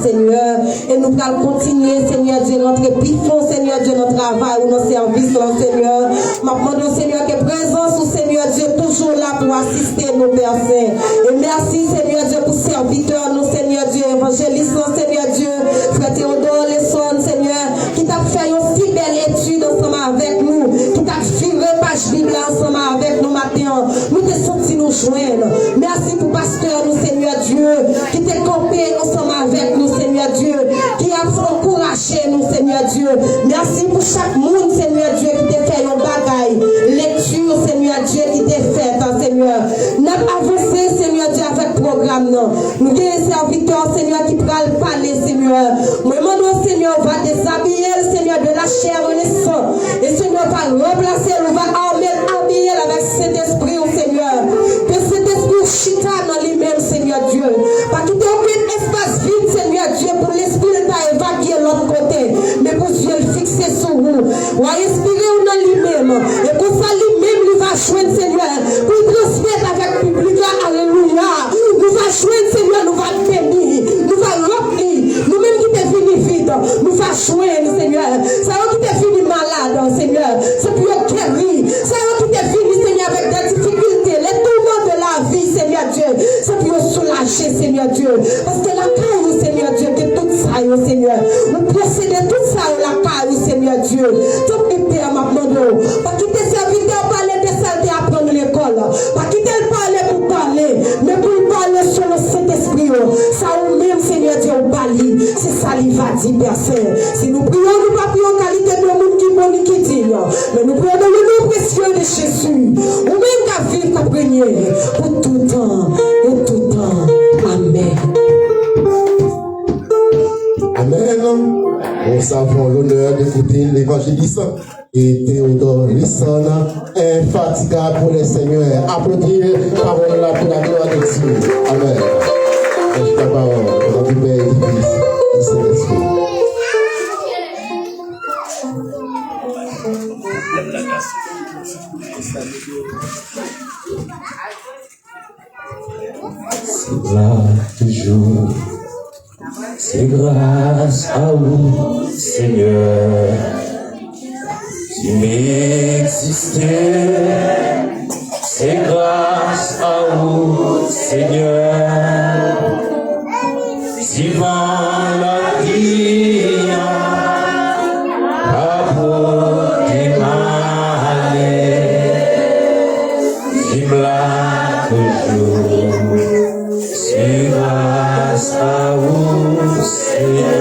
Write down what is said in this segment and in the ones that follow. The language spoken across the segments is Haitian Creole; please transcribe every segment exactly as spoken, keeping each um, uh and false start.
Senyè, e nou pral kontinye, Senyè Dye, rantre pi fon, Senyè Dye, nan travay ou, nan sèvis lan, Senyè. M ap mande w, Senyè, ke prezans ou, Senyè Dye, toujou la pou asiste nou, Pè Sen. E mèsi, Senyè Dye, pou sèvitè nou, Senyè Dye, evanjelis lan, Senyè Dye, frè Theodore Lesson, Senyè, ki t ap fè yon si bèl etid ansanm avèk nou, ki t ap vire paj Bib la ansanm avèk nou maten an. Nou te santi nou jwenn. Mèsi pou pastè nou, Senyè Dye, ki te kanpe ansanm avèk nou, Senyè Dye, ki ap ankouraje nou, Senyè Dye. Mèsi pou chak moun, Senyè Dye, ki te fè yon bagay. Lekti, Senyè Dye, ki te fèt, Senyè. N ap avanse, Senyè Dye, avèk pwogram nan. Nou genyen sèvitè, Senyè, ki pral pale, Senyè. Mwen mande w, Senyè, ou va dezabiye l, Senyè, de la chair et le sang. E Senyè, ou va ranplase l, ou va ame l, abiye l avèk Sentespri w, Senyè. Ke Sentespri w chita nan li menm, Senyè Dye. Pa kite okenn espas vid, Senyè Dye, pou lespri l ta evakye lòt kote. Men pou zye l fikse sou ou. W a enspire w nan li menm. E konsa li menm li va jwenn, Senyè, pou l transmèt avèk piblik la. Alelouya. Nou va jwenn, Senyè, nou va beni. Nou va ranpli. Nou menm ki te vini vid, nou va jwenn, Senyè. Sa yo ki te vini malad, Senyè, se pou yo geri. Sa yo ki te vini, Senyè, avèk de difikilte, les tourments de la vie, Senyè Dye, se pou yo soulaje, Senyè Dye. Paske lakay ou, Senyè Dye, gen tout sa yo, Senyè. Ou posede tout sa yo lakay ou, Senyè Dye. Tanpri, Pè, m ap mande w, pa kite sèvitè w pale de sa l te aprann lekòl. Pa kite l pale pou pale, men pou l pale selon Sentespri w. Sa ou menm, Senyè Dye, ou ba li, se sa li va di, Pè Sen. Si nou priye w, nou pa priye w kalite de moun ki bon ni ki diy, men nou priye w dans le nom précieux de Jésus. Ou menm k ap viv, k ap renye pou tout tan e tout tan. Amèn. Amen. Nous avons l'honneur d'écouter l'évangéliste et Théodore Lisson, infatigable pour le Seigneur. Applaudissez parole là pour la gloire de Dieu. Amen. Est-ce que la parole, dans le Père et du Fils et du Saint-Esprit. Se la toujou. Se gras a ou, Senyè, si m egziste. Se gras a ou, Senyè. Si van lapli an pa pote m ale, si m la toujou, se gras a ou, Senyè.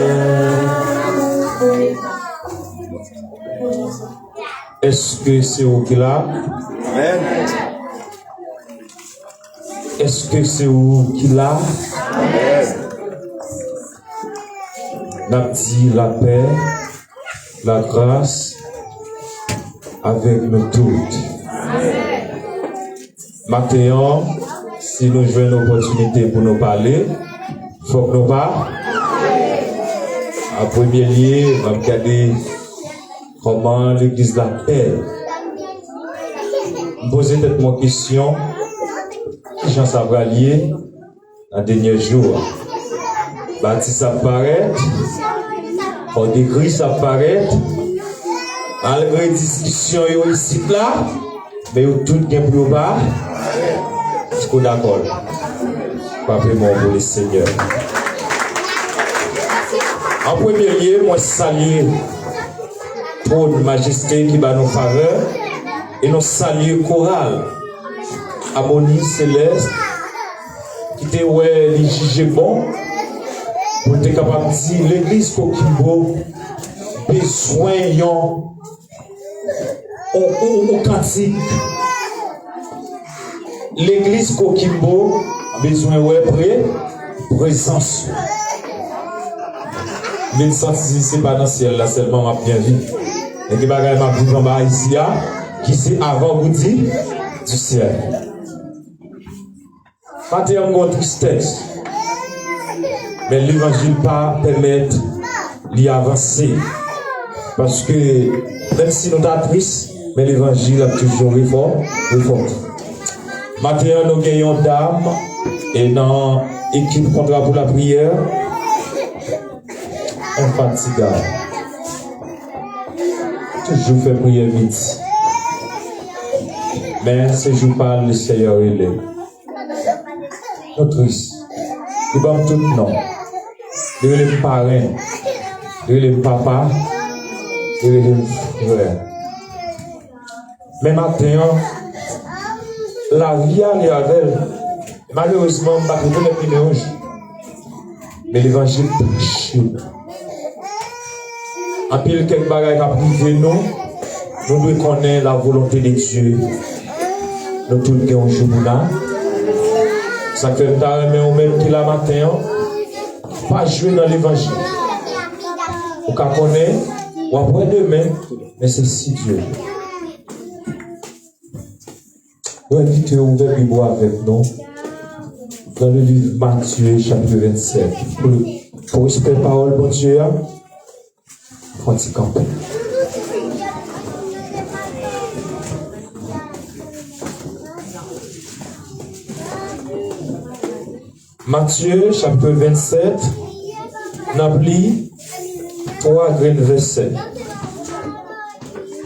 Èske se ou ki la? Amèn. Èske se ou ki la? N ap di lapè, lagras avèk nou tout. Maten an, si nou jwenn opòtinite pou nou pale, fòk nou pa. An premye lye, n ap gade kòman legliz la bèl. M poze tèt mwen kesyon, kijan sa pral ye nan dènye jou a? Batis ap parèt, kò de Kris ap parèt, malgre diskisyon yo isit la, men yo tout gen pou yo pa. Èske w dakò? Frape men w pou le Senyè. An premye lye, mwen salye twòn majeste ki ba nou favè e nou salye koral Amoni Selès ki te wè li jije bon pou l te kapab di legliz Kokimbo bezwen yon yon, yon, yon kantik. Legliz Kokimbo bezwen wè pre, prezans ou. M vin santi se pa nan syèl la sèlman m ap byen viv. Men gen bagay m ap viv anba isi a, ki se avan goudi di syèl. Maten an, m gen yon tristès. Men levanjil pa pèmèt li avanse. Paske, menm si nou ta tris, men levanjil ap toujou refò-, refòme. Maten an, nou gen yon dam, e nan ekip Kontra pou Lapriyè, Infatigab. Toujou fè priyè midi. Men se jou pa l, Senyè rele. Nou tris. Li ban m tout non. Li rele m parenn. Li rele m papa. Li rele m frè. Men maten an, lavi ale avè l. Malerezman, m pa t rekonèt nimewo l. Men levanjil touche m. Anpil kèk bagay k ap rive nou, nou dwe konnen la volonte de Dye. Nou tout gen yon jou pou n a. Sa k fè m ta renmen ou menm ki la maten an, pa jwe nan levanjil. Ou ka konnen, w ap wè demen, men se si Dye vle. Mwen envite w ouvè Bib ou avèk nou dans le livre Matthieu chapitre vingt-sept. Pou, pou respè pawòl Bondye a, fè yon ti kanpe. Matye, chapit vennsèt, n ap li twa grenn vèsè.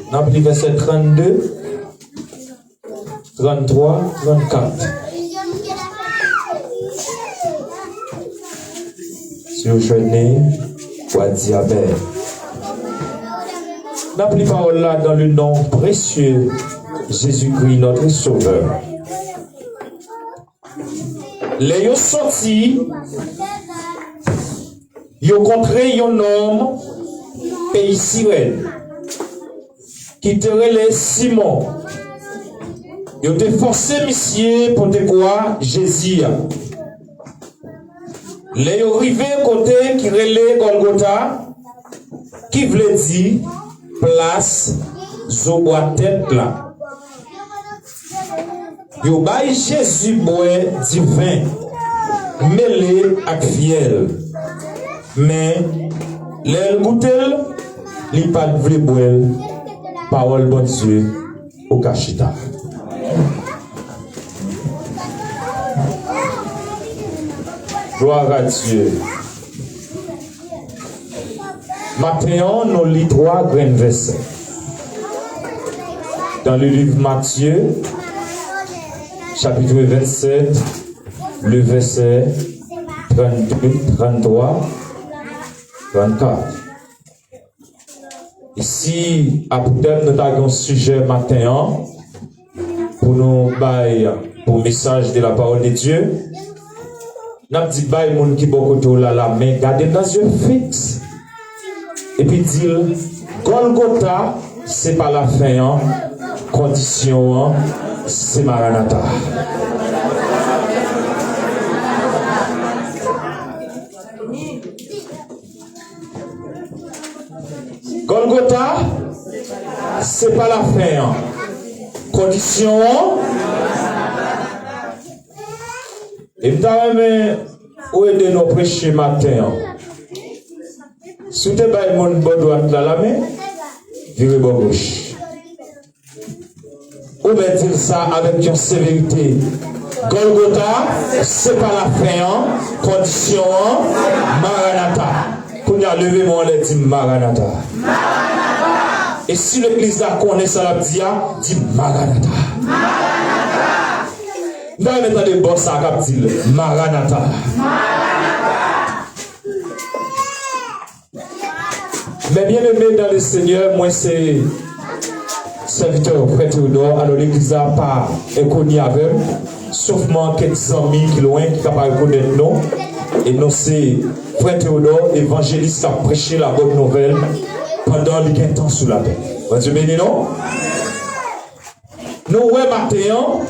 N ap li vèsè trannde, tranntwa, trannkat. Si w jwenn li, w a di amèn. N ap li pawòl la dans le nom précieux Jésus-Christ, notre Sauveur. Lè yo soti, yo kontre yon nonm peyi Sirèn ki te rele Simon. Yo te fòse misye pote kò a Jezi a. Lè yo rive kote ki rele Gòlgota, ki vle di plas zo bwa tèt la, yo bay Jezi bwè diven mele ak fyèl. Men, lè l goute l, li pa t vle bwè l. Pawòl Bondye. Ou ka chita. Gloire à Dieu. Maten an, nou li twa grenn vèsè. Dans le livre Matthieu, chapitre vingt-sept, le verset trente-deux, trente-trois, trente-quatre. E si apotèt nou ta gen yon sijè maten an pou nou bay pou mesaj de la parole de Dieu, n ap di bay moun ki bò kote w la lamen, gade l nan zye fiks, epi di l, Gòlgota se pa lafen an, kondisyon an se Maranata. Gòlgota, se pa lafen an. Kondisyon an. E m ta renmen ou ede nou preche maten an. Si w te bay moun bò dwat la lamen, vire bò goch. Ou mèt di l sa avèk yon severite. Gòlgota, se pa lafen an, kondisyon an, Maranata. Kounye a, leve men w anlè, di m, Maranata. E si legliz la konnen sa l ap di a, di m, Maranata. M ta renmen tande bò sa a k ap di l, Maranata. Mes bien-aimés dans le Seigneur, mwen se sèvitè Frè Théodore. Alò, legliz la pa enkoni avè m, sof mwen kèk zanmi ki lwen ki ka pa rekonèt nou. E nou se Frè Théodore, evanjelis k ap preche la bonne nouvelle pandan li gen tan sou latè. Bondye beni nou. Nou wè maten an,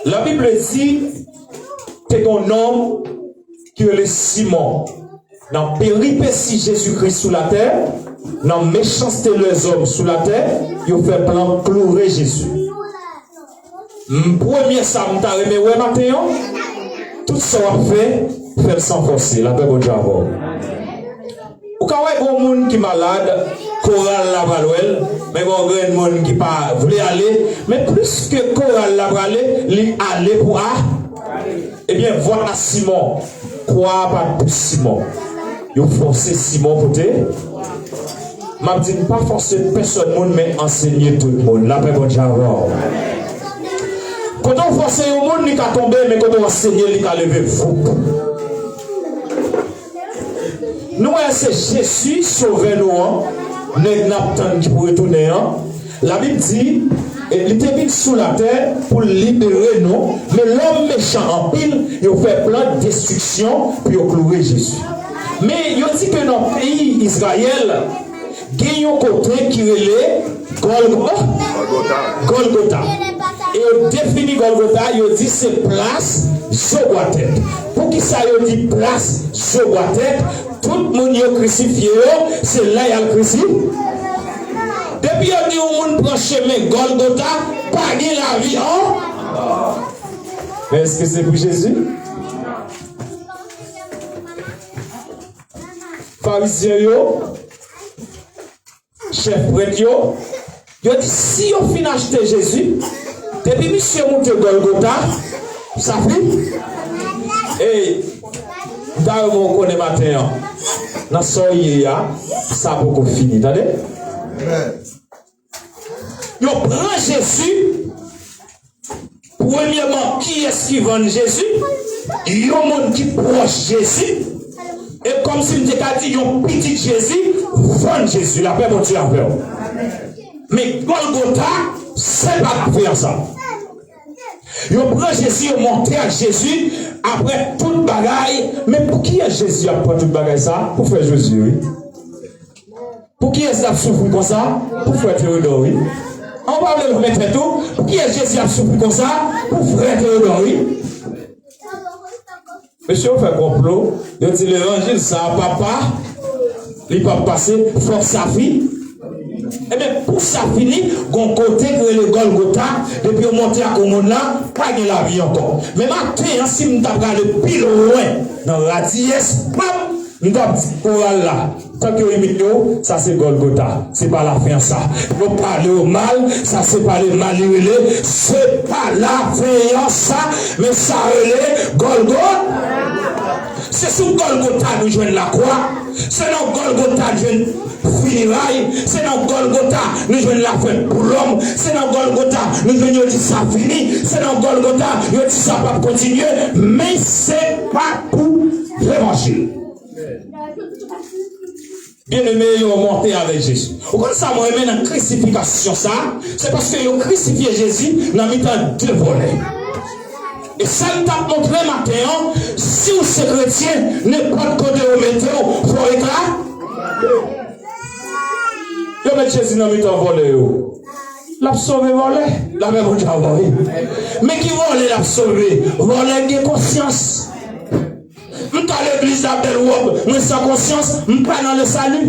Labib di, te gen yon nonm ki rele Simon. Nan peripesi Jezikri sou latè, nan mechanste lèzòm sou latè, yo fè plan kloure Jezi. M, premye sa m ta renmen wè maten an, tout sa w ap fè, fè l san fòse. Lapè Bondye avè w. Ou ka wè gon moun ki malad, koral la pral wè l, men gon grenn moun ki pa vle ale, men plis ke koral la prale, li ale pou a. Ebyen, vwa a Simon, kwa a pa t pou Simon. Yo fòse Simon pote. M ap di n pa fòse pèsòn moun, men ansenye tout moun. Lapè Bondye avè w. Kote w fòse yon moun, li ka tonbe, men kote w ansenye, li ka leve. Voup. Nou wè se Jezi, Sovè nou an, nèg n ap tann ki pou retounen an. Labib di, e, li te vin sou latè pou l libere nou, men lòm mechan anpil, yo fè plan destriksyon pou yo kloure Jezi. Men yo di ke nan peyi Izrayèl, gen yon kote ki rele Gòlgo-, Gòlgota. E yo defini Gòlgota, yo di se plas zo bwa tèt. Poukisa yo di plas zo bwa tèt? Tout moun yo krisifye yo, se la y al krisi-. Depi yo di yon moun pran chemen Gòlgota, pa gen lavi an. Men èske se pou Jezi? Farizyen yo, chèf prèt yo, yo di si yo fin achte Jezi, depi misye moute Gòlgota, sa fini. E, m ta renmen w konnen maten an, nan sa w ye a, sa poko fini, tande? Yo pran Jezi. Premyèman, kiyès ki vann Jezi? Yon moun ki pwòch Jezi. E kòmsi m te ka di, yon pitit Jezi vann Jezi. Lapè Bondye avè w. Men Gòlgota, se pa lafen an sa. Yo pran Jezi, yo monte ak Jezi, apre tout bagay. Men pou kiyès Jezi ap pran tout bagay sa? Pou frè Jezi, wi. Pou kiyès l ap soufri konsa? Pou frè Teyodò, wi. An pa vle lonmen tèt ou. Pou kiyès Jezi ap soufri konsa? Pou frè Teyodò, wi. Mesye yo fè konplo, yo di levanjil sa a, papa, li p ap pase, fòk sa fi-. Ebyen, pou sa fini, gon kote ki rele Gòlgota, depi yo monte ak yon moun la, pa gen lavi ankò. Men maten an, si m ta prale pi lwen nan radiyès pa m, m t ap di koral la, tank yo imilye w, sa se Gòlgota. Se pa lafen an sa. Yo pale w mal, sa se pale mal li rele. Se pa lafen an sa, men sa rele Gòlgota. Se sou Gòlgota nou jwenn lakwa. Se nan Gòlgota nou jwenn fineray. Se nan Gòlgota nou jwenn lafen pou lòm. Se nan Gòlgota nou jwenn yo di sa fini. Se nan Gòlgota yo di sa p ap kontinye. Men se pa pou levanjil. Byeneme, yo monte avèk Jezi. Ou konn sa mwen renmen nan krisifikasyon sa a? Se paske yo krisifye Jezi nan mitan de vòlè. E sa m t ap montre maten an, si w se kretyen, nenpòt kote yo mete w, fò w eklate. Yo met Jezi nan mitan vòlè yo. L ap sove vòlè. Lapè Bondye avè w, wi. Men ki vòlè l ap sove? Vòlè gen konsyans. M ka legliz la bèl wòb, mwen san konsyans, m pa nan le sali.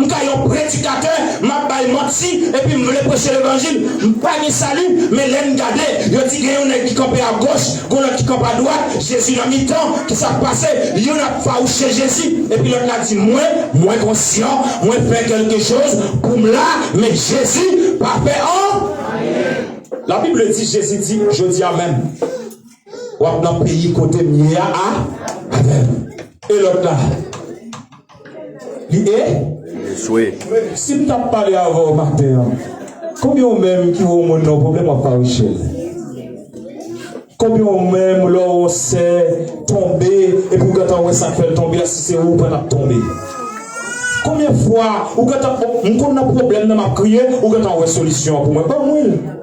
M ka yon predikatè, m ap bay manti, epi m vle preche levanjil, m pa gen sali, men lè n gade, yo di gen yon nèg ki kanpe agoch, gon lòt ki kanpe adwat, Jezi nan mitan, kisa k pase? Youn ap fawouche Jezi, epi lòt la di, mwen, mwen konsyan, mwen fè kèlke choz pou m la, men Jezi pa fè an. Labib di, Jezi di, jodi a menm, w ap nan peyi kote m ye a, a, avè m. E lòt la? Li e? Echwe. Si m t ap pale avè w maten an, konbyen w menm ki wè yon moun nan yon pwoblèm w ap fawouche l? Konbyen w menm lè w wè yon sè tonbe, epi w gentan wè sa k fè l tonbe a, si se ou, ou pa t ap tonbe? Konbyen fwa ou gentan, m konn nan pwoblèm nan, m ap kriye, ou gentan wè solisyon an pou mwen? Ban mwen l.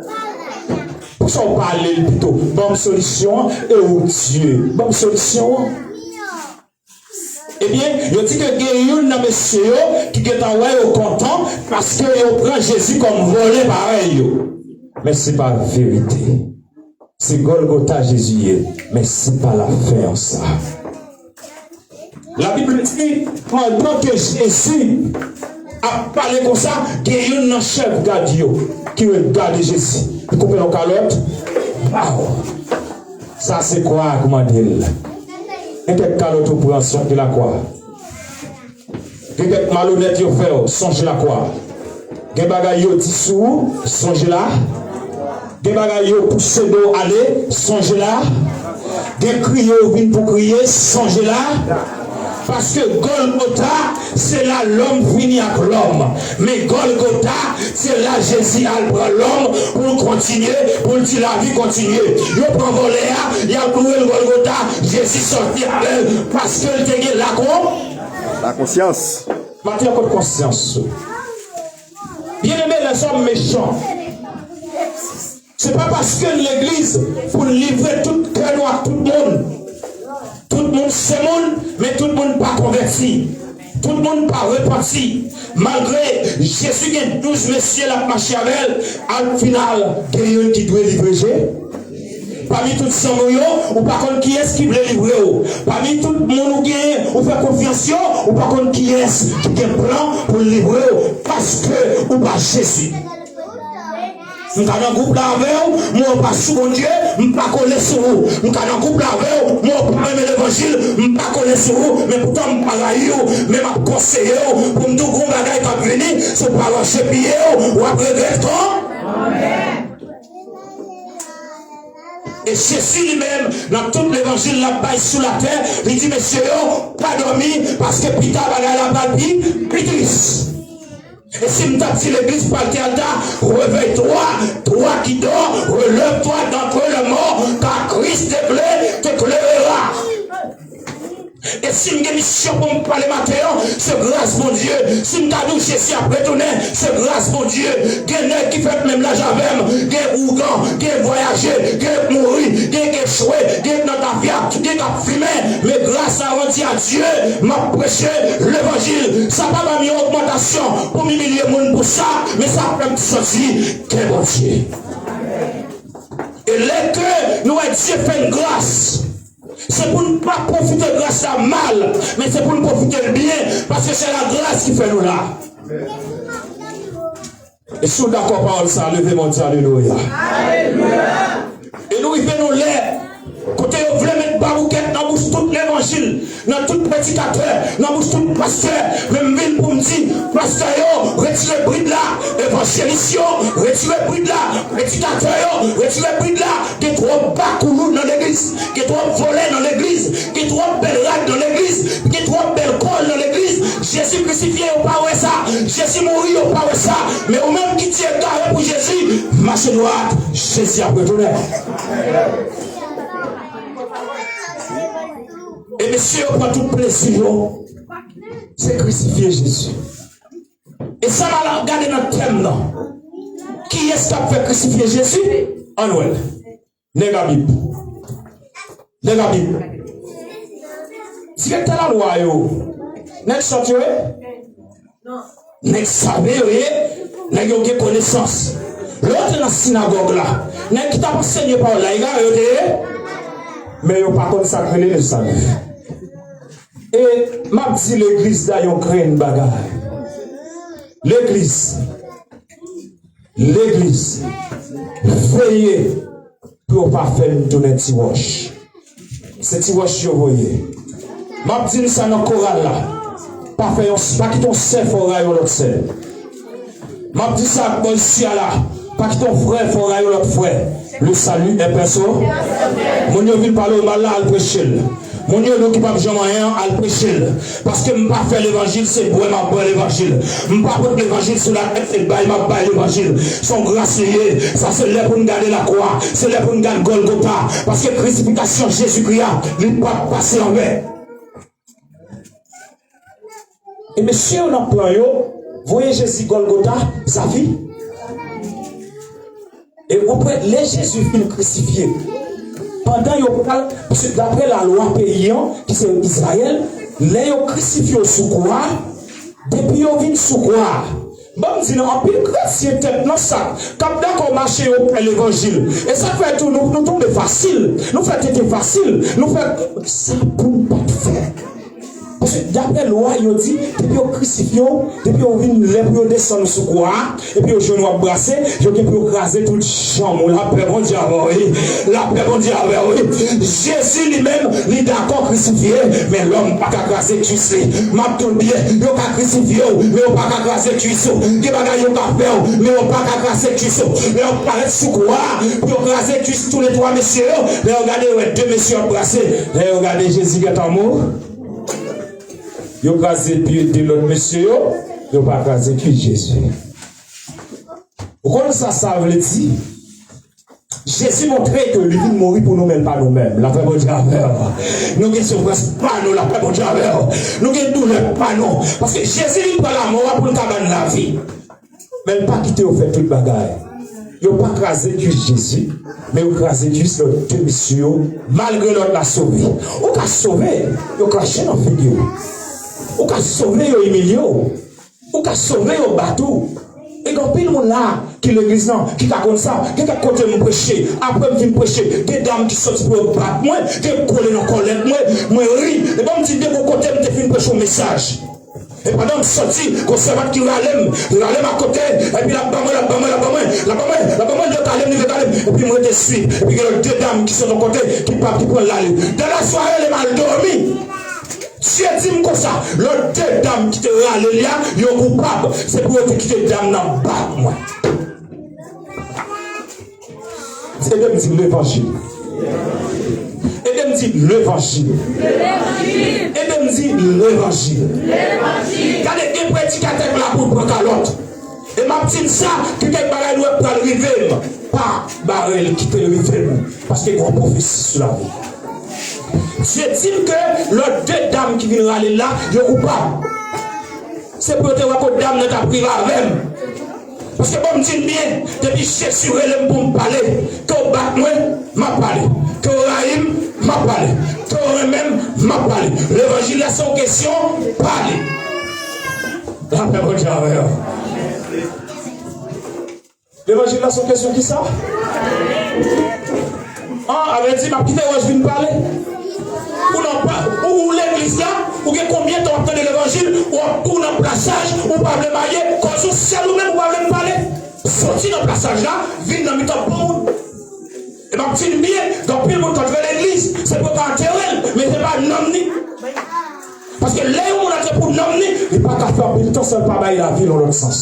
Poukisa w pa ale l pito? Ban m solisyon an, e ou Dye, ban m solisyon an. Ebyen, yo di ke gen youn nan mesye yo ki gentan wè yo kontan paske yo pran Jezi kòm vòlè parèy yo. Men se pa verite. Se Gòlgota Jezi ye, men se pa lafen an sa. Labib di, pandan ke Jezi ap pale konsa, gen youn nan chèf gad yo ki regade Jezi. Li koupe yon kalòt. Waw! Sa se kwa a k mande l. Gen kèk kalòt ou pran, sonje lakwa. Gen kèk malonèt yo fè w, sonje lakwa. Gen bagay yo di sou ou, sonje la. Gen bagay yo pouse do w ale, sonje la. Gen kriye w vin pou kriye, sonje la. Paske Gòlgota, se la lòm fini ak lòm. Men Gòlgota, se la Jezi al pran lòm pou l kontinye, pou l di lavi kontinye. Yo pran vòlè a, y al kloure l Gòlgota, Jezi sòti avè l, paske l te gen lakon. Lakonsyans. Mete yon kote konsyans ou. Byeneme, lèzòm mechan. Se pa paske n legliz pou n livre tout kè nou ak tout moun. Tout moun se moun, men tout moun pa konvèti. Tout moun pa repanti. Malgre Jezi gen douz mesye l ap mache avè l, al final, gen youn ki dwe livre je. Pami tout zanmi w yo, ou pa konn kiyès ki vle livre w. Pami tout moun ou genyen, ou fè konfyans yo, ou pa konn kiyès ki gen plan pou l livre w, paske ou pa Jezi. M ka nan gwoup la avè w, men w pa sou Bondye, m pa kole sou ou. M ka nan gwoup la avè w, men w pa renmen levanjil, m pa kole sou ou. Men poutan m pa rayi w, men m ap konseye w pou m di w gon bagay k ap vini, si w pa rache pye w, w ap regrèt kon. E Jezi li menm, nan tout levanjil l ap bay sou latè, li di mesye yo, pa dòmi, paske pita bagay la pral pi, pi tris. E si m t ap di legliz pral te al ta, réveille-toi, toi qui dors, relève-toi d'entre les morts, car Christ t'éclaire, t'éclairera. E si m gen misyon pou m pale maten an, se gras Bondye. Si m ta di w Jezi ap retounen, se gras Bondye. Gen nèg ki fèt menm laj avè m, gen ougan, gen vwayaje, gen mouri, gen echwe, gen nan tafya, gen k ap fimen. Men gras a rendi a Dye, m ap preche levanjil. Sa pa ban m yon ogmantasyon pou m imilye moun pou sa, men sa fè m santi gen Bondye. E lè ke nou wè Dye fè n gras, se pou n pa pwofite gras la mal, men se pou n pwofite l byen, paske se lagrès ki fè nou la. E si w dakò pawòl sa, leve men w di alelouya. E nou rive nan lè kote yo vle met baboukèt nan bouch tout levanjil, nan tout predikatè, nan bouch tout pastè. Men m vin pou m di, pastè yo, retire brid la, evanjelis yo, retire brid la, predikatè yo, retire brid la. Gen twòp bakoulou nan legliz, gen twòp vòlè nan legliz, gen twòp bèl rad nan legliz, gen twòp bèl kòl nan legliz. Jezi krisifye, yo pa wè sa. Jezi mouri, yo pa wè sa. Men ou menm ki di egare pou Jezi, mache dwat, Jezi ap retounen. E mesye yo pran tout plezi yo, se krisifye Jezi. E sa m al gade nan tèm nan. Kiyès k ap fè krisifye Jezi? Ann wè l. Nèg a Bib. Nèg a Bib. Direktè lalwa yo, nèg sòt yo ye? Nèg save yo ye? Nèg yo gen konesans. Lè yo te nan sinagòg la, nèg ki t ap ansenye pawòl la, egare yo te ye? Men yo pa konn sa k rele lesann. E m ap di legliz la yon grenn bagay. Legliz. Legliz, veye pou yo pa fè n tounen ti wòch. Se ti wòch yo voye. M ap di n sa nan koral la. Pa fè yon, pa kite yon sè fè w rayi yon lòt sè. M ap di sa ak bò isi a la. Pa kite yon frè fè w rayi yon lòt frè. Le salut est perso. Moun yo vin pale w mal la, al preche l. Moun yo nou ki p ap janm anyen an, al preche l. Paske m pa fè levanjil, se bwè m ap bwè levanjil. M pa pot levanjil sou latèt, se bay m ap bay levanjil. Se yon gras li ye. Sa se lè pou n gade lakwa. Se lè pou n gade Gòlgota. Paske krisifikasyon Jezikri a, li p ap pase anven. E mesye yo nan plan yo, voye Jezi Gòlgota, Zafi. E ou prè, lè Jezi fin krisifye, pandan yo pral, paske daprè lalwa peyi an, ki se Izrayèl, lè yo krisifye w sou kwa a, depi yo vin sou kwa a, ban m di nou, anpil kretyen tèt nan sak, k ap dakò mache yo pè levanjil. E sa k fè tou nou, nou tonbe fasil, nou fè tete fasil, nou fè sa pou n pa t fè. Paske daprè lwa, yo di, depi yo krisifye w, depi yo vin lè pou yo desann ou sou kwa a, epi yo jwenn w ap brase, yo gen pou yo kraze tout janm ou. Lapè Bondye avè w, wi. Lapè Bondye avè w, wi. Jezi li menm, li dakò krisifye, men lòm pa ka kraze kwis li. M ap di w byen, yo ka krisifye w, men yo pa ka kraze kwis ou. Gen bagay yo ka fè w, men yo pa ka kraze kwis ou. Lè yo parèt sou kwa a, pou yo kraze kwis toulètwa mesye yo, lè yo gade, yo wè de mesye ap brase. Lè yo gade, Jezi gentan mou. Yo kraze pye de lòt mesye yo, yo pa kraze pye Jezi. Ou konn sa sa vle di? Jezi montre ke li vin mouri pou nou, men l pa nou menm. Lapè Bondye avè w. Nou gen soufrans pa nou, lapè Bondye avè w. Nou gen doulè pa nou. Paske Jezi vin pran lanmò a pou n ka ban n lavi. Men l pa kite yo fè tout bagay. Yo pa kraze kwis Jezi, men yo kraze kwis lòt de mesye yo, malgre lòt la sove. Ou ka sove, yo krache nan figi w. Ou ka sove, yo imilye w. Ou ka sove, yo bat ou. E gen anpil moun la ki legliz lan, ki ka konn sa. Gen kèk kote m preche, apre m fin preche, gen dam ki soti pou yo bat mwen, gen kole nan kòlèt mwen, mwen ri. E ban m di de bon kote m te fin preche yon mesaj. E pandan m soti, gon sèvant ki rale m, li rale m akote, epi l ap ban mwen, l ap ban mwen, l ap ban mwen, l ap ban mwen, l ap ban mwen, li vle kale m, li vle kale m, epi m rete swit. Epi gen lòt de dam ki sot yon kote, ki pa, ki pran l ale. Dans la soirée, lè m al dòmi, Dye di m konsa, lòt de dam ki te rale li a, yo koupab. Se pou yo te kite dam nan bat mwen. Ede m di levanjil. Ede m di levanjil. Ede m di levanjil. Gade, gen predikatè k la pou l pran kalòt. E m ap di n sa, gen kèk bagay nou wè k pral rive m. Pa bare l kite l rive m. Paske gen yon pwofesi sou lavi. Dye di m ke lòt de dam ki vin rale l la, yo koupab. Se pou yo te wè kot dam nan t ap rive avè m. Paske bon, m di n byen, depi Jezi rele m pou m pale, ke w bat mwen, m ap pale. Ke w rayi m, m ap pale. Ke w renmen m, m ap pale. Levanjil la se yon kesyon pale. Lapè Bondye avè w. Levanjil la se yon kesyon kisa? An, avè di, m ap kite wòch vin pale. Ou nan pa, ou, ou legliz la, ou gen konbyen tan w ap tande levanjil, ou ap tou nan plasaj, ou pa vle marye, kòz ou sèl ou menm, ou pa vle m pale. Soti nan plasaj la, vin nan mitan bon moun. E m ap di n byen, gen anpil moun k antre legliz, se pou yo ka antere l, men se pa nanm ni. Paske lè yon moun antre pou nanm ni, li pa ka fè anpil tan san l pa bay lavi l yon lòt sans.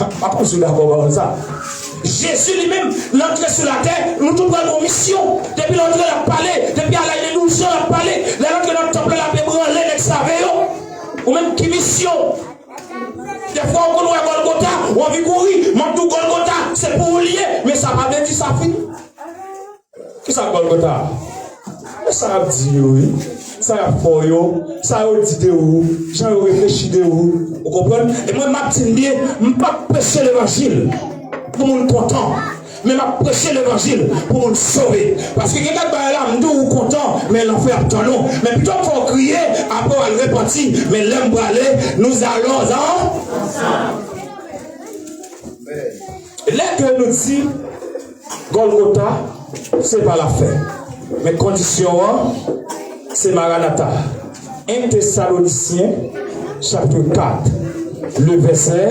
M pa konn si w dakò pawòl sa. Jezi li menm, l antre sou latè, nou tout pral gon misyon. Depi l antre, l ap pale. Depi al nan douz jan, l ap pale. Lè l antre nan tanp lan, l ap ebranle nèg save yo. Ou menm, ki misyon w? Dèfwa, ou konn wè Gòlgota, ou anvi kouri. M ap di w, Gòlgota, se pou ou l ye. Men sa pa vle di sa fini. Kisa Gòlgota? Men sa y ap di yo, wi. Sa y ap fè w yo, sa yo di de ou, jan yo reflechi de ou. Ou konprann? E mwen, m ap di n byen, m p ap preche levanjil pou moun kontan. Men m ap preche levanjil pou moun sove. Paske gen kèk bagay la, m di w ou kontan, men lanfè ap tann ou. Men pito m fè w kriye, apre w al repanti, men lè m prale, nous allons ensemble. Lè ke nou di Gòlgota, se pa lafen. Men kondisyon an, se Maranata. En Tesalonisyen, chapit kat, le vèsè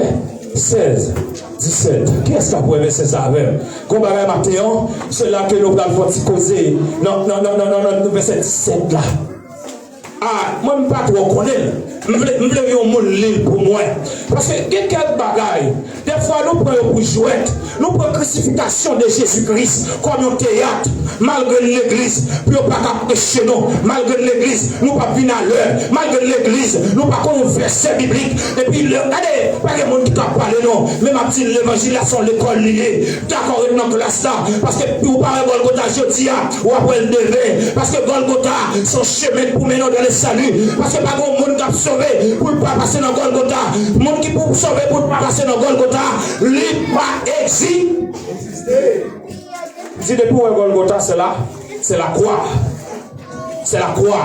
sèz, disèt. Kiyès k ap wè vèsè sa avè m? Gon bagay maten an, se la ke nou pral fè yon ti koze nan, nan, nan vèsè disèt la. A, mwen m pa twò konnen l. M vle, m vle yon moun li l pou mwen. Paske gen kèk bagay, dèfwa nou pran yo pou jwèt. Nou pran krisifikasyon de Jezi Kris kòm yon teyat. Malgre n legliz, pou yo pa ka preche nou. Malgre n legliz, nou p ap vin alè. Malgre n legliz, nou pa konn yon vèsè biblik. Epi, lè, gade, pa gen moun ki ka pale non. Men m ap di n levanjil la se yon lekòl li ye. Dakò, ret nan klas la. Paske pou w pa wè Gòlgota jodi a, w ap wè l demen. Paske Gòlgota se yon chemen pou mennen w dans le salut. Paske pa gen yon moun k ap sove pou l pa pase nan Gòlgota. Moun ki pou sove pou l pa pase nan Gòlgota, li pa egziste. Di depi w wè Gòlgota, se la, se lakwa. Se lakwa.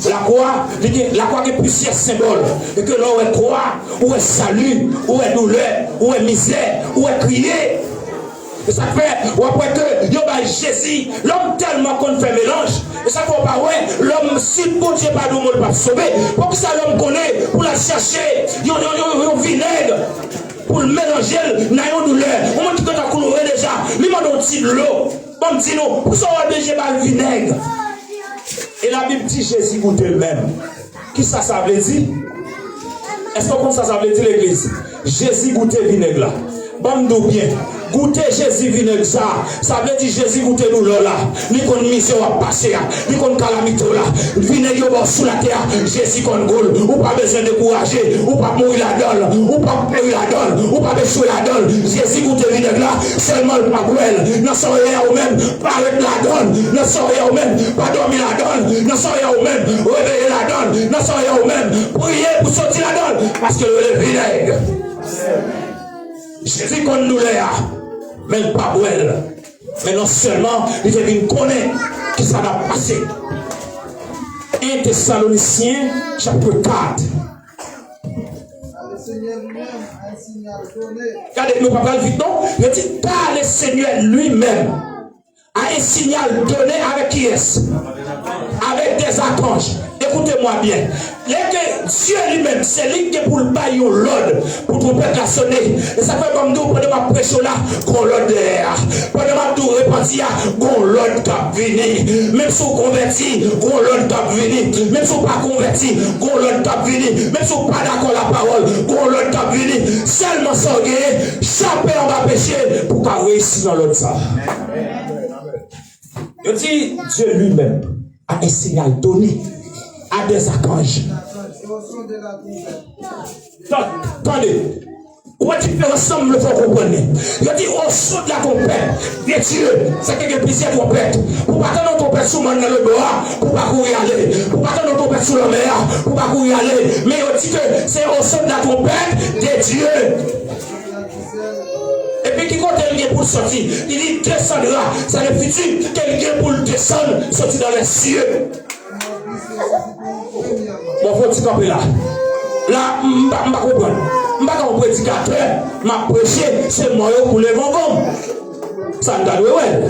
Lakwa, li gen, lakwa gen plizyè senbòl. E ke lè w wè kwa, ou wè sali, ou wè doulè, ou wè mizè, ou wè kriye. E sa k fè, w ap wè ke yo bay Jezi, lòm tèlman konn fè melanj. E sa k fè w pa wè, lòm, si Bondye pa di yon mo, l p ap sove. Poukisa lòm konnen pou l al chache yon, yon, yon, yon vinèg pou l melanje l nan yon doulè? Yon moun ki gentan kloure deja, li mande yon ti dlo. Ban m di nou, poukisa w oblije ba l vinèg? E Labib di Jezi goute l menm. Kisa sa vle di? Èske w konn sa sa vle di, legliz? Jezi goute vinèg la. Ban m di w byen, goute Jezi vinèg sa a. Sa vle di Jezi goute doulè w la. Li konn mizè w ap pase a. Li konn kalamite w la. Vinèg yo ba w sou latè a, Jezi konn gou l. Ou pa bezwen dekouraje. Ou p ap mouri ladan l. Ou p ap peri ladan l. Ou p ap echwe ladan l. Jezi goute vinèg la. Sèlman l pa bwè l. Nan sa w ye a ou menm, parèt ladan l. Nan sa w ye a ou menm, pa dòmi ladan l. Nan sa w ye a ou menm, reveye ladan l. Nan sa w ye a ou menm, priye pou soti ladan l. Paske l rele vinèg. Jezi konn doulè a, men l pa bwè l. Men non sèlman li te vin konnen kisa k ap pase. En Tesalonisyen, chapit kat. Gade, nou pa pral vit non. Yo di, car le Seigneur lui-même a un signal donné avec qui est? Avec des archanges. Écoutez-moi bien. Lè ke Dye li menm, se li ki gen pou l bay yon lòd pou twonpèt la sone. E sa fè ban m di w, pandan m ap preche w la, gon lòd dèyè a. Pandan m ap di w repanti a, gon lòd k ap vini. Menm si w konvèti, gon lòd k ap vini. Menm si w pa konvèti, gon lòd k ap vini. Menm si w pa dakò lapawòl, gon lòd k ap vini. Sèlman sa w genyen, chape anba peche pou w ka reyisi nan lòd sa. Yo di, Dieu lui-même a un signal donné à des archanges. Tan-, tande. Ou wè diferans lan, m vle fè w konprann li. Yo di, au son de la trompette de Dieu, se ke gen plizyè twonpèt. Pou pa tann yon twonpèt sou mòn nan lòt bò a, pou pa kouri ale. Pou pa tann yon twonpèt sou lanmè a, pou pa kouri ale. Men yo di ke se au son de la trompette de Dieu. Epi ki kote l gen pou l soti? Li di, descendra, sa le fiti, ke l gen pou l desann, soti dans les cieux. Bon, fò ti kanpe la. La, m pa, m pa konprann. M pa ka yon predikatè, m ap preche, se mò yo koule vangonm. Sa n ta dwe wè l.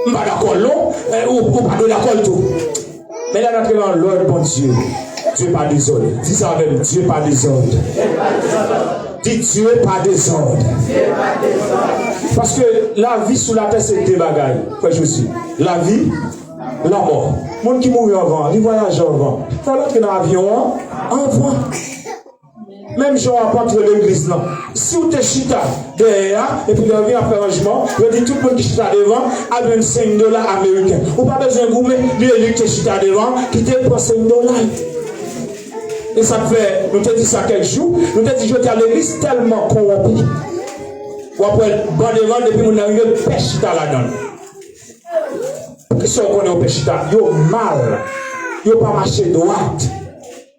M pa dakò l non, eh, ou, ou pa dwe dakò l tou. Men lè n antre nan lòd Bondye, Dye pa dezòd. Di sa avè m, Dye pa dezòd. Di, Dye pa dezòd. Paske lavi sou latè se de bagay, frè Jezi. Lavi, lanmò. Moun ki mouri anvan, li vwayaje anvan. Fò l antre nan avyon an anvan. Menm jan w ap antre legliz lan. Si w te chita dèyè a, epi lè yo vin ap fè ranjman, yo di tout moun ki chita devan al jwenn senk dola ameriken. Ou pa bezwen goumen, li, li te chita devan, kite l pran senk dola l. E sa k fè, nou te di sa kèk jou, nou te di jodi a legliz tèlman kowonpi. W ap wè ban devan, depi moun nan rive, pè chita ladan l. Poukisa w konnen yo pè chita? Yo mal. Yo pa mache dwat.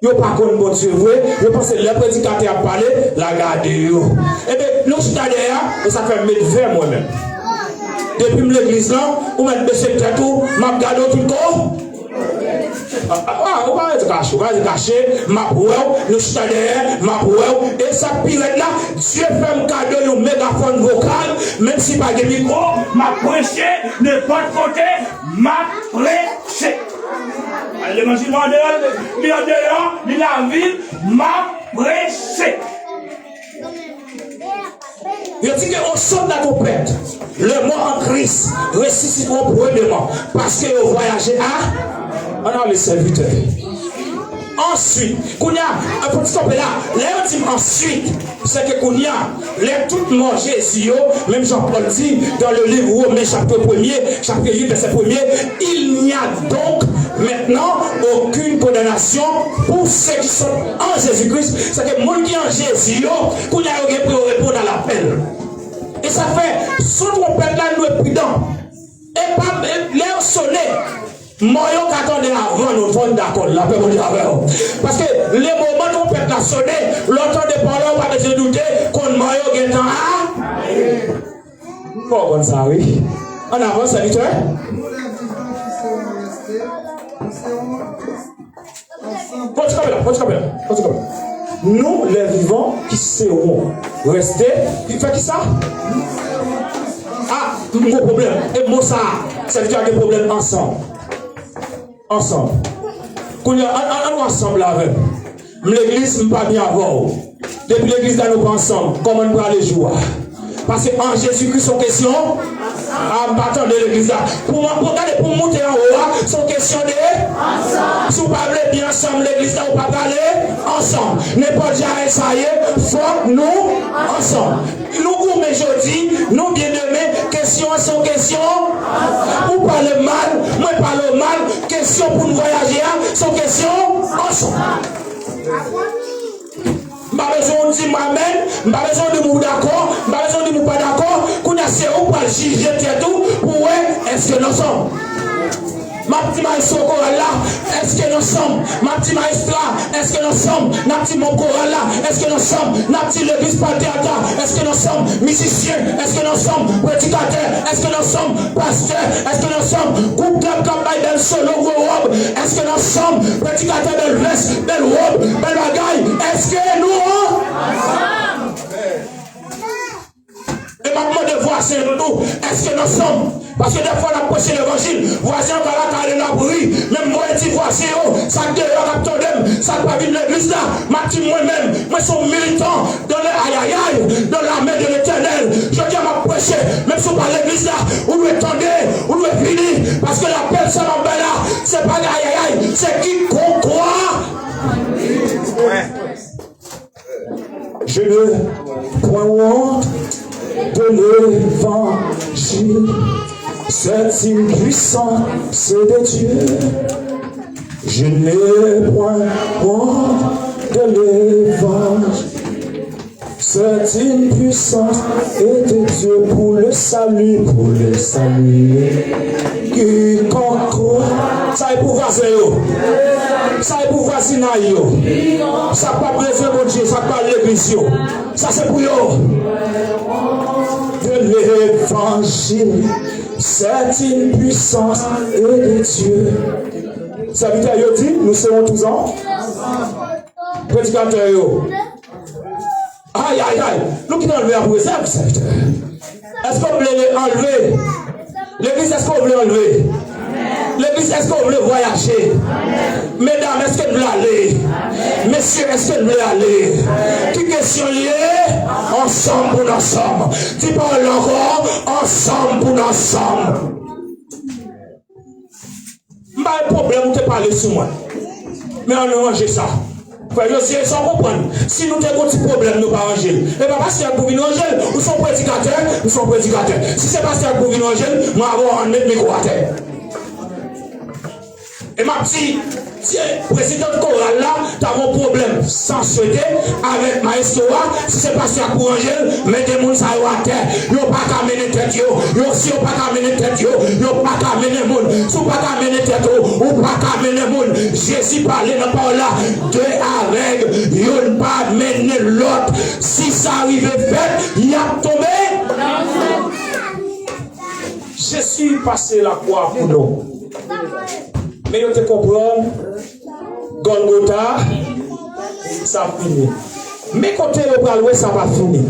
Yo pa konn Bondye vre. Yo panse lè predikatè ap pale, l a gade yo. Ebyen, nou chita dèyè a, e sa fè m met vè mwen menm. Depi m legliz lan, ou mèt bese tèt ou, m ap gade w tout kou. Ah, ah, ah, ou pa rete kache, ou pa rete kache, m ap wè w, nou chita dèyè, m ap wè w. E sa k pi rèd la, Dye fè m kado yon megafòn vokal, menm si pa gen mikwo, m ap preche nenpòt kote, m ap preche. Al levanjil la andeyò, li andeyò, li lavil, m ap preche. Yo di ke au son de la trompette, les morts en Christ ressusciteront premièrement, paske yo vwayaje a, ann ale sèvitè. Answit, kounye a, fò ti kanpe la, lè yo di m answit, se ke kounye a, lè tout mò Jezi yo, menm jan Pòl di dans le livre Romains chapitre premier, chapitre huit, verset premier, il n'y a donc maintenant aucune condamnation pour ceux qui sont en Jésus-Christ. Se ke moun ki an Jezi yo, kounye a yo gen pou yo reponn a lapèl. E sa fè, son twonpèt la, nou dwe pridan. E pa, e lè yo sone, mò yo ka tande avan nou, fò n dakò, lapè Bondye avè w. Paske le moman twonpèt la sone, lè w tande pawòl la, ou pa bezwen doute, konn mò yo gentan a. Fò w konn sa, wi. An avan, sèvitè. Fò ti kanpe la, fò ti kanpe la, fò ti kanpe la. Nous, les vivants qui serons restés, ki fè kisa? Ah, m gon pwoblèm. E mo sa, sèvitè a gen pwoblèm ansanm. Ansanm. Kounye a, ann, ann, ann nou ansanm la avè m. M legliz, m pa byen avè w. Depi legliz la nou pa ansanm, kòman n prale jou a? Paske an Jezikri se yon kesyon. Ah, m pa tande legliz la. Pou mwen, pou gade, pou m moute anwo a, se yon kesyon de. Si w pa vle byen ansanm legliz la, ou pa prale ansanm. Nenpòt jan sa ye, fòk nou ansanm. Nou Jodi, nou byen demen, kesyon an se yon kesyon. Ou pale mal, mwen pale w mal, kesyon pou n vwayaje a, se yon kesyon ansanm. M pa bezwen w di m amèn, m pa bezwen w di m ou dakò, m pa bezwen w di m ou pa dakò. Kounye a se ou k pral jije tèt ou pou wè èske n ansanm. M ap di maestro koral la, èske n ansanm? M ap di maestra, èske n ansanm? N ap di manm koral la, èske n ansanm? N ap di legliz Paterka, èske n ansanm? Mizisyen, èske n ansanm? Predikatè, èske n ansanm? Pastè, èske n ansanm? Gwoup djab k ap bay bèl solo, gwo wòb, èske n ansanm? Predikatè, bèl vès, bèl wòb, bèl bagay, èske nou an? E m ap mande vwazen nou tou, èske n ansanm? Paske dèfwa n ap preche levanjil, vwazen an ka lakay li l ap ri, men m voye di vwazen yo, sa k deyò k ap tande m, sa k pa vin legliz la, m ap di mwen menm, mwen se yon militan dans le, ayayay, dans l'armée de l'Éternel. Jodi a m ap preche, menm si w pa legliz la, ou dwe tande, ou dwe vini, paske lapèl sa m ap bay la, se pa ayayay, se kikonk kwa. Je n'ai point honte de l'évangile, c'est une puissance de Dieu. Je n'ai point honte de l'évangile, c'est une puissance de Dieu pour le salut, pour le salut. Quiconque croit. Sa e pou vwazen yo. Sa e pou vwazinay yo. Sa k pa bezwen Bondye, sa k pa legliz yo. Sa se pou yo. De l'évangile, c'est une puissance de Dieu. Sèvitè yo di, nou se yon touzan. Predikatè yo. Ay, ay, ay. Nou kite anlve a pou rezèv, sèvitè. Èske w vle anlve? Legliz, èske w vle anlve? Legliz, èske w vle vwayaje? Medam, èske n vle ale? Mesye, èske n vle ale? Ki kesyon l ye? Ansanm pou n ansanm. Di pawòl la ankò, ansanm pou n ansanm. M pa gen pwoblèm ou te pale sou mwen. Men ann ranje sa. Frè Jozye, sa w konprann? Si nou te gen yon ti pwoblèm, nou pa ranje l. E pa pastè a k pou vin ranje l. Ou se yon predikatè, m se yon predikatè. Si se pastè a k pou vin ranje l, mwen avè w ann met mikwo atè. E m ap di, si prezidan koral la ta gen yon pwoblèm sansete avèk maestro a, si se pastè a k pou ranje l, mete moun sa yo atè. Yo pa ka mennen tèt yo. Yo, si yo pa ka mennen tèt yo, yo pa ka mennen moun. Si w pa ka mennen tèt ou, ou pa ka mennen moun. Jezi pale nan pawòl la, de avèg, youn pa mennen lòt. Si sa rive fèt, y ap tonbe. Jezi pase lakwa pou nou. Men yo te konprann Gòlgota, sa fini. Men kote yo pral wè sa pa fini.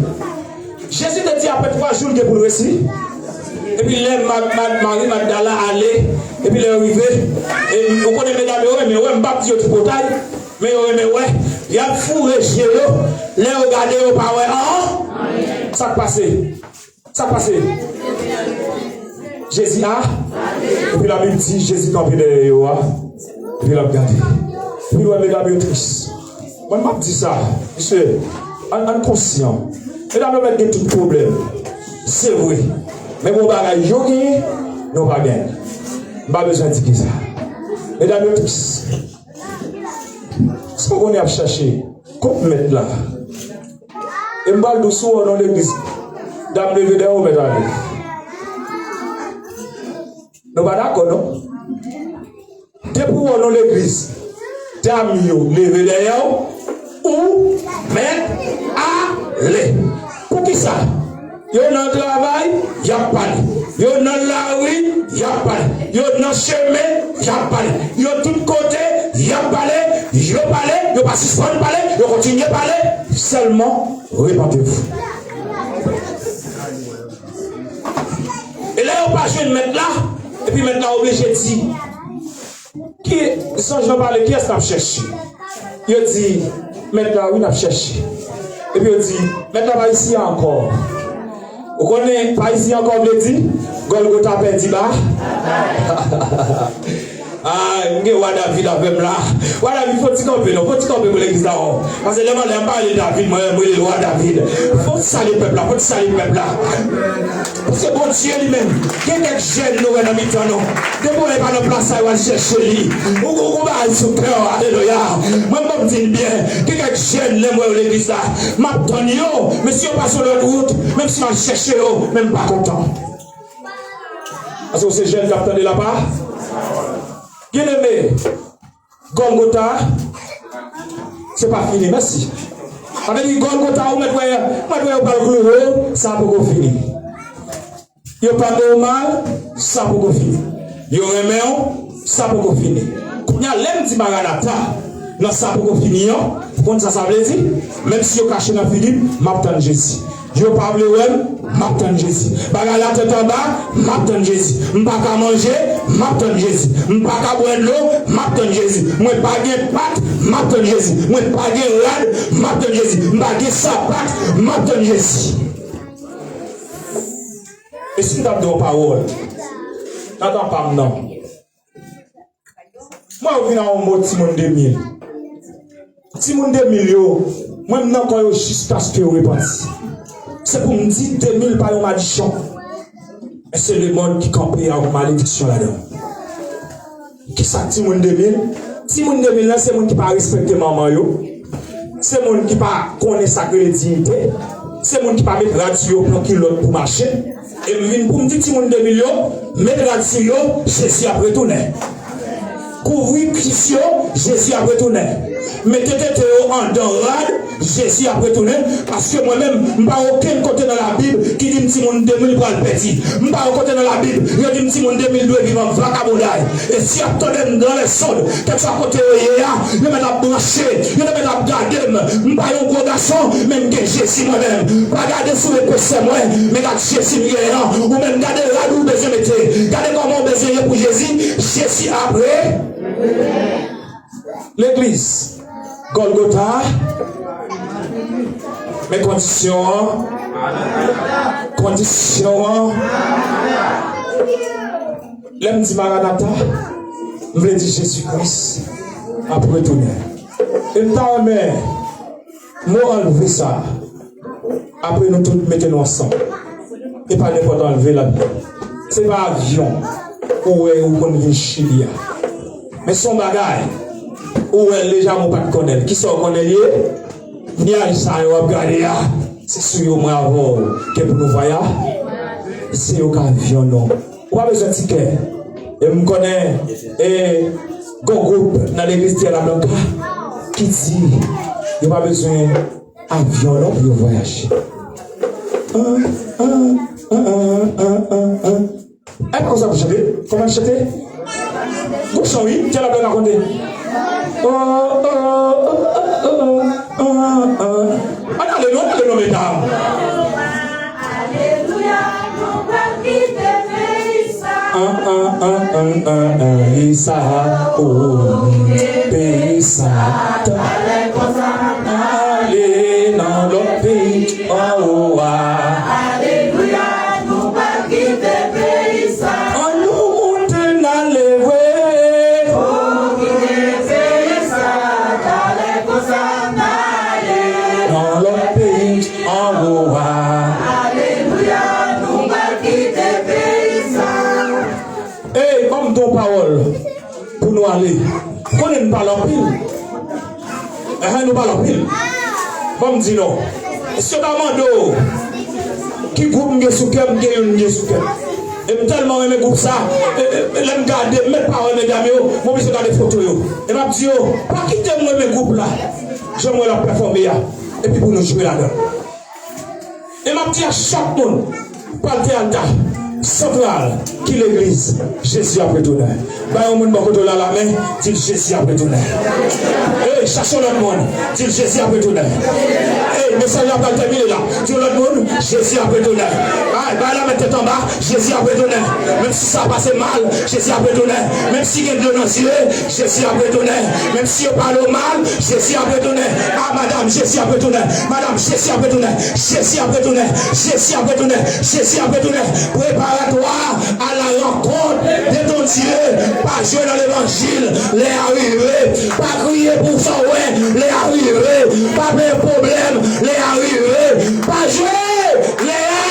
Jezi te di apre twa jou l gen pou l resi. Epi lè Ma-, Ma-, Mari Magdala ale, epi lè yo rive, e ou konnen medam yo renmen wè, m p ap di yo tripotay, men yo renmen wè. Y ap foure je yo, lè yo gade yo pa wè anyen. Sa k pase? Sa k pase? Jezi a? Epi Labib di, Jezi kanpe dèyè yo a. Epi l ap gade. Epi l wè medam yo tris. Mwen, m ap di sa, mesye, ann, ann konsyan. Medam yo mèt gen tout pwoblèm. Se vre. Men gon bagay yo genyen, nou pa genyen. M pa bezwen di ki sa. Medam yo tris. Sa w konnen y ap chache kont mèt la. E m pral dous ou nan legliz. Dam leve dèyè w, mèt ale. Nou pa dakò, non? Depi w nan legliz, dam yo leve dèyè w, ou mèt ale. Poukisa? Yo nan travay, y ap pale. Yo nan lari, y ap pale. Yo nan chemen, y ap pale. Yo tout kote, y ap pale. Yo pale, yo pa sispann pale, yo kontinye pale. Sèlman, repentez-vous. E lè yo pa jwenn mèt la, epi mèt la oblije di, ki, zanj lan pale, kiyès n ap chèche? Yo di, mèt la, wi, n ap chèche. Epi yo di, mèt la pa isi a ankò. Ou konnen pa isi a ankò vle di, Gòlgota pèdi ba. Ah, m gen wa David avè m la. Wa David, fò ti kanpe non, fò ti kanpe pou legliz la, oh. Paske lè m ale, m pa rele David, mwen, mwen rele wa David. Fò ti salye pèp la, fò ti salye pèp la. Paske Bondye li menm, gen kèk jèn nou wè nan mitan nou. Depi w wè pa nan plas sa, yo al chèche li. Ou, ou, ou ba l sou kè w, alelouya. Mwen, m di n byen, gen kèk jèn, lè m wè yo legliz la, m ap tann yo, men si yo pase yon lòt wout, menm si m al chèche yo, men m pa kontan. Paske se jèn k ap tande lapawòl. Byeneme, Gòlgota, se pa fini, mèsi. Sa vle di Gòlgota, ou mèt wè, ou mèt wè yo pral klouwe w, sa poko fini. Yo pa gen w mal, sa poko fini. Yo renmen w, sa poko fini. Kounye a, lè m di Maranata, nan sa poko fini an, ou konn sa sa vle di? Menm si yo kache nan figi m, m ap tann Jezi. Yo pa vle wè m, m ap tann Jezi. Bagay la tèt anba, m ap tann Jezi. M pa ka manje, m ap tann Jezi. M pa ka bwè dlo, m ap tann Jezi. Mwen pa gen pat, m ap tann Jezi. Mwen pa gen rad, m ap tann Jezi. M pa gen sapat, m ap tann Jezi. E si m t ap di yon pawòl? Nan tan pa m nan. Mwen yo vin a yon mo timoun de mil. Timoun de mil yo, mwen m nan kò yo jiskaske yo repanti. Se pou m di de mil pa yon madichon. Men se lemonn ki kanpe ak malediksyon ladan. Kisa k timoun de mil? Timoun de mil lan se moun ki pa respekte manman yo. Se moun ki pa konnen sa k rele diyite. Se moun ki pa met rad sou yo, pran kilòt pou mache. E m vin pou m di timoun de mil yo, met rad sou yo, Jezi ap retounen. Kouvri kwis yo, Jezi ap retounen. Mete tete yo anndan rad, Jezi ap retounen. Paske mwen menm, m pa okenn kote nan Labib ki di m timoun de mil pral pèdi. M pa yon kote nan Labib yo di m timoun de mil dwe viv an vakabonday. E si y ap tande m dans les ondes, kèlkeswa kote yo ye a, yo mèt ap branche, yo mèt ap gade m. M pa yon gwo gason, men m gen Jezi mwen menm. Pa gade sou epesè mwen, men gade Jezi m genyen an. Ou menm gade rad ou bezwen mete. Gade kòman w bezwen ye pou Jezi. Jezi ap re- Legliz, Gòlgota, men kondisyon an, kondisyon an, lè m di Maranata, m vle di Jezi Kris ap retounen. E m ta renmen mo anlve sa. Apre nou tout mete nou ansanm. E pa nenpòt anlve la. Se pa avyon ou wè ou konn vin Chili a. Men se yon bagay ou wè l deja men w pa t konnen l. Kisa w konnen l ye? Nyaj sa yo w ap gade a, se sou yo mwen avè w gen pou nou vwaya-, se yo k avyon nou. Ou pa bezwen tikè. E m konnen, e, gon gwoup nan legliz Tierra Blanca ki di yo pa bezwen avyon non pou yo vwayaje. An, an, an, an, an, an, an. E pa konsa pou chante. Kòman l chante? Gon chan wi, Tierra Blanca konte. Oh, oh, oh, oh, oh, oh, oh. Ann ale non, ann ale non, medam. Alelouya, nou pral kite peyi sa. An, an, an, an, an, an, peyi sa, oh, peyi sa. Talè konsa, ale nan lòt peyi anwo a. Alelouya, nou pral kite peyi sa. An nou moute n ale vre. Oh, kite peyi sa, talè konsa n ale nan lòt peyi anwo a. Alelouya, nou pral kite peyi sa. Ey, ban m di w pawòl pou nou ale. Konnen n pale anpil. Enhen, nou pale anpil. Ban m di nou. Si yo ta mande w ki gwoup m gen sou kè m, m gen youn m gen sou kè m. E m tèlman renmen gwoup sa, e, e, e lè m gade, m mèt pa wè medam yo, m oblije gade foto yo. E m ap di yo, pa kite m renmen gwoup la. Jan m wè l ap pèfòme a. Epi pou nou jwe ladan. E m ap di a chak moun, pral te alta santral ki legliz, Jezi ap retounen. Bay yon moun bò kote w la lamen, di l Jezi ap retounen. Ey, chache yon lòt moun, di l Jezi ap retounen. Ey, mesaj la pral tèmine la. Di yon lòt moun, Jezi ap retounen. Ay, bay la men tèt anba, Jezi ap retounen. Menm si sa pase mal, Jezi ap retounen. Menm si gen dlo nan zye, Jezi ap retounen. Menm si yo pale w mal, Jezi ap retounen. A madanm, Jezi ap retounen. Madanm, Jezi ap retounen. Jezi ap retounen. Jezi ap retounen. Jezi ap retounen. Prepare Prépare-toi à la rencontre de ton Dieu. Pa jwe nan levanjil, lè a rive. Pa kriye pou sa w wè, lè a rive. Pa peye pwoblèm, lè a rive. Pa jwe, lè a.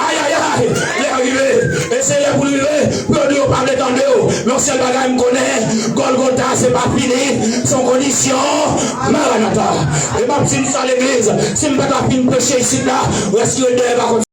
Ayayay, lè a rive. E se lè pou l rive. Pou yo di yo pa vle tande w. Men yon sèl bagay m konnen, Gòlgota se pa fini, se yon kondisyon. Maranata. E m ap di m sa legliz, si m pa ta fin preche isit la, rès ki ret dèyè pa konn